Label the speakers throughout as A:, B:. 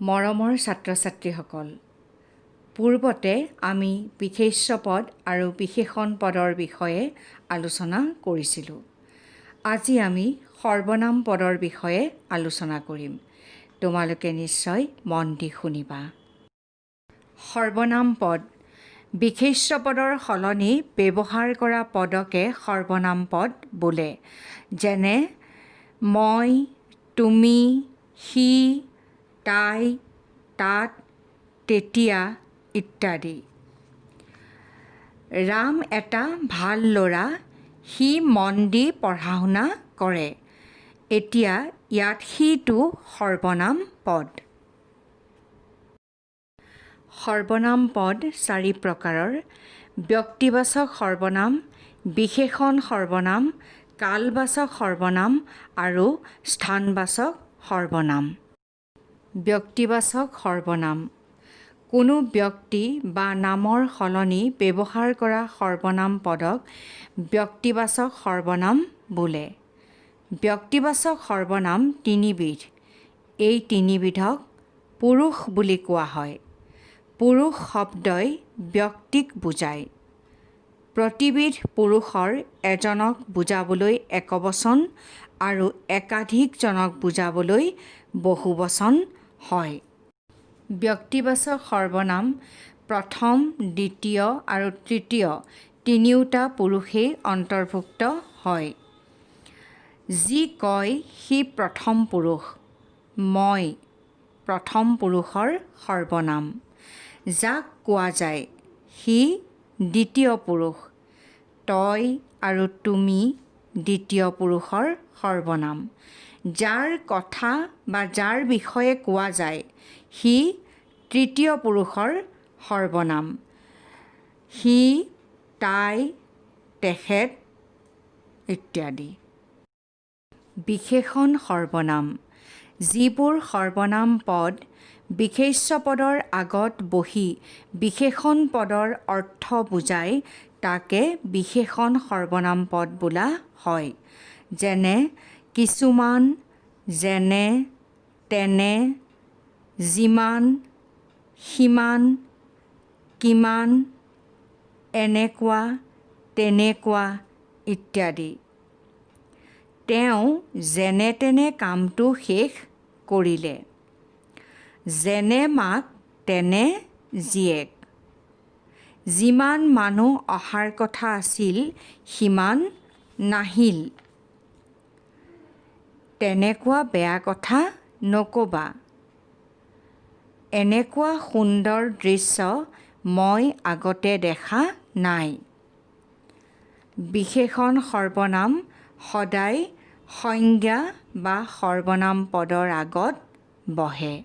A: মৰমৰ ছাত্ৰ-ছাত্ৰীসকল, পূৰ্বতে আমি বিশেষ্য পদ আৰু বিশেষণ পদৰ বিষয়ে আলোচনা কৰিছিলোঁ। আজি আমি সৰ্বনাম পদৰ বিষয়ে আলোচনা কৰিম। তোমালোকে নিশ্চয় মন দি শুনিবা। সৰ্বনাম পদ: বিশেষ্য পদৰ সলনি ব্যৱহাৰ কৰা পদকে সৰ্বনাম পদ বোলে। যেনে মই, তুমি, সি, তাই, তাত, তেতিয়া ইত্যাদি। ৰাম এটা ভাল ল'ৰা। সি মন দি পঢ়া শুনা কৰে। এতিয়া ইয়াত সিটো সৰ্বনাম পদ। সৰ্বনাম পদ চাৰি প্ৰকাৰৰ: ব্যক্তিবাচক সৰ্বনাম, বিশেষণ সৰ্বনাম, কালবাচক সৰ্বনাম আৰু স্থানবাচক সৰ্বনাম। ব্যক্তিবাচক সৰ্বনাম: কোনো ব্যক্তি বা নামৰ সলনি ব্যৱহাৰ কৰা সৰ্বনাম পদক ব্যক্তিবাচক সৰ্বনাম বোলে। ব্যক্তিবাচক সৰ্বনাম তিনিবিধ। এই তিনিবিধক পুৰুষ বুলি কোৱা হয়। পুৰুষ শব্দই ব্যক্তিক বুজায়। প্ৰতিবিধ পুৰুষৰ এজনক বুজাবলৈ একবচন আৰু একাধিকজনক বুজাবলৈ বহুবচন হয়। ব্যক্তিবাচক সৰ্বনাম প্ৰথম, দ্বিতীয় আৰু তৃতীয় তিনিওটা পুৰুষেই অন্তৰ্ভুক্ত হয়। যি কয় সি প্ৰথম পুৰুষ। মই প্ৰথম পুৰুষৰ সৰ্বনাম। যাক কোৱা যায় সি দ্বিতীয় পুৰুষ। তই আৰু তুমি দ্বিতীয় পুৰুষৰ সৰ্বনাম। যাৰ কথা বা যাৰ বিষয়ে কোৱা যায় সি তৃতীয় পুৰুষৰ সৰ্বনাম। সি, তাই, তেখেত ইত্যাদি। বিশেষণ সৰ্বনাম: যিবোৰ সৰ্বনাম পদ বিশেষ্য পদৰ আগত বহি বিশেষণ পদৰ অৰ্থ বুজায় তাকে বিশেষণ সৰ্বনাম পদ বোলা হয়। যেনে কিছুমান, যেনে, তেনে, যিমান, সিমান, কিমান, এনেকুৱা, তেনেকুৱা ইত্যাদি। তেওঁ যেনে তেনে কামটো শেষ কৰিলে। যেনে মাক তেনে জীয়েক। যিমান মানুহ অহাৰ কথা আছিল সিমান নাহিল। তেনেকুৱা বেয়া কথা নক'বা। এনেকুৱা সুন্দৰ দৃশ্য মই আগতে দেখা নাই। বিশেষণ সৰ্বনাম সদায় সংজ্ঞা বা সৰ্বনাম পদৰ আগত বহে।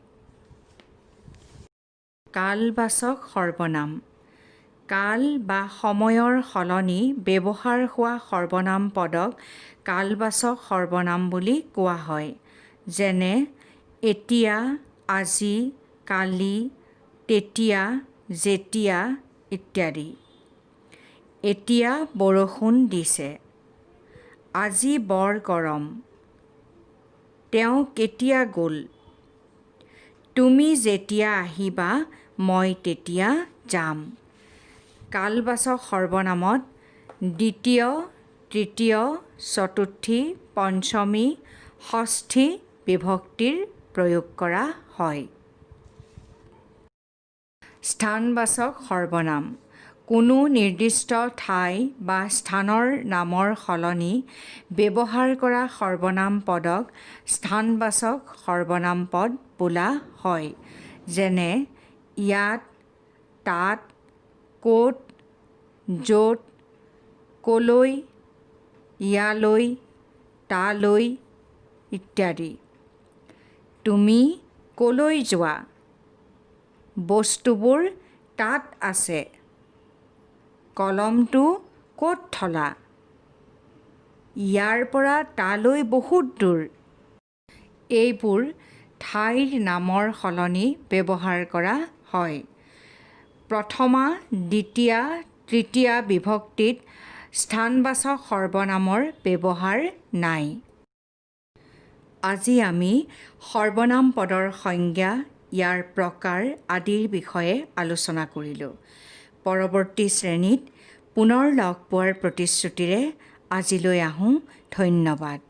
A: কালবাচক সৰ্বনাম: কাল বা সময়ৰ সলনি ব্যৱহাৰ হোৱা সৰ্বনাম পদক কালবাচক সৰ্বনাম বুলি কোৱা হয়। যেনে এতিয়া, আজি, কালি, তেতিয়া, যেতিয়া ইত্যাদি। এতিয়া বৰষুণ দিছে। আজি বৰ গৰম। তেওঁ কেতিয়া গ'ল? তুমি যেতিয়া আহিবা মই তেতিয়া যাম। কালবাচক সৰ্বনামত দ্বিতীয়, তৃতীয়, চতুৰ্থী, পঞ্চমী, ষষ্ঠী বিভক্তিৰ প্ৰয়োগ কৰা হয়। স্থানবাচক সৰ্বনাম: কোনো নিৰ্দিষ্ট ঠাই বা স্থানৰ নামৰ সলনি ব্যৱহাৰ কৰা সৰ্বনাম পদক স্থানবাচক সৰ্বনাম পদ বোলা হয়। যেনে ইয়াত, তাত, ক'ত, য'ত, ক'লৈ, ইয়ালৈ, তালৈ ইত্যাদি। তুমি ক'লৈ যোৱা? বস্তুবোৰ তাত আছে। কলমটো ক'ত থলা? ইয়াৰ পৰা তালৈ বহুত দূৰ। এইবোৰ ঠাইৰ নামৰ সলনি ব্যৱহাৰ কৰা হয়। প্ৰথমা, দ্বিতীয়া, তৃতীয়া বিভক্তিত স্থানবাচক সৰ্বনামৰ ব্যৱহাৰ নাই। আজি আমি সৰ্বনাম পদৰ সংজ্ঞা ইয়াৰ প্ৰকাৰ আদিৰ বিষয়ে আলোচনা কৰিলোঁ। পৰৱৰ্তী শ্ৰেণীত পুনৰ লগ পোৱাৰ প্ৰতিশ্ৰুতিৰে আজিলৈ আহোঁ। ধন্যবাদ।